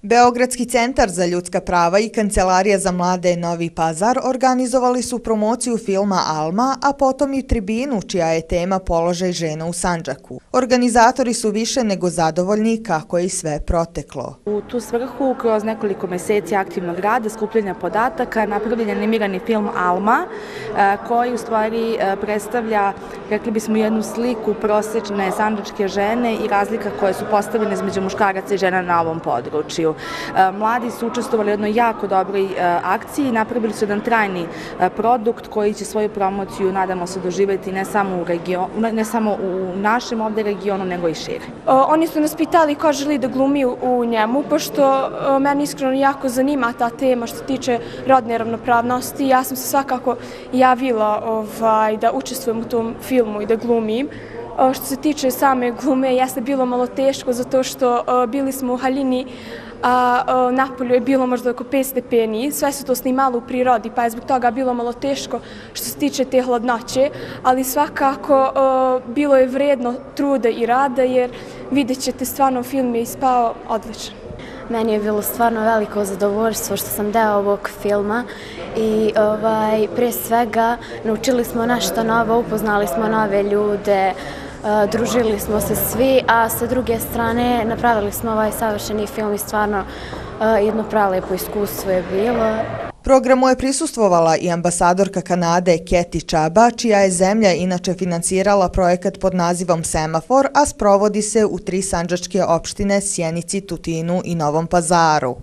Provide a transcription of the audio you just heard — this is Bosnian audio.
Beogradski centar za ljudska prava i Kancelarija za mlade Novi Pazar organizovali su promociju filma Alma, a potom i tribinu čija je tema položaj žena u Sandžaku. Organizatori su više nego zadovoljni kako je i sve proteklo. U tu svrhu, kroz nekoliko meseci aktivnog rada, skupljanja podataka, napravljen je animirani film Alma, koji u stvari predstavlja, rekli bismo, jednu sliku prosečne sandžačke žene i razlika koje su postavljene između muškaraca i žena na ovom području. Mladi su učestvovali u jednoj jako dobroj akciji, napravili su jedan trajni produkt koji će svoju promociju, nadamo se, doživjeti ne samo u našem ovde regionu, nego i šire. Oni su nas pitali ko želi da glumi u njemu, pošto meni iskreno jako zanima ta tema što se tiče rodne ravnopravnosti. Ja sam se svakako javila da učestvujem u tom filmu i da glumim. Što se tiče same glume, jeste bilo malo teško zato što bili smo u haljini, a napolju je bilo možda oko 5 stepeni, sve se to snimalo u prirodi, pa je zbog toga bilo malo teško što se tiče te hladnoće, ali svakako bilo je vredno truda i rada, jer vidjet ćete, stvarno film je ispao odličan. Meni je bilo stvarno veliko zadovoljstvo što sam deo ovog filma i pre svega naučili smo nešto novo, upoznali smo nove ljude, družili smo se svi, a sa druge strane napravili smo ovaj savršeni film i stvarno jedno prelepo iskustvo je bilo. Programu je prisustvovala i ambasadorka Kanade Keti Čaba, čija je zemlja inače finansirala projekat pod nazivom Semafor, a sprovodi se u 3 sandžačke opštine Sjenici, Tutinu i Novom Pazaru.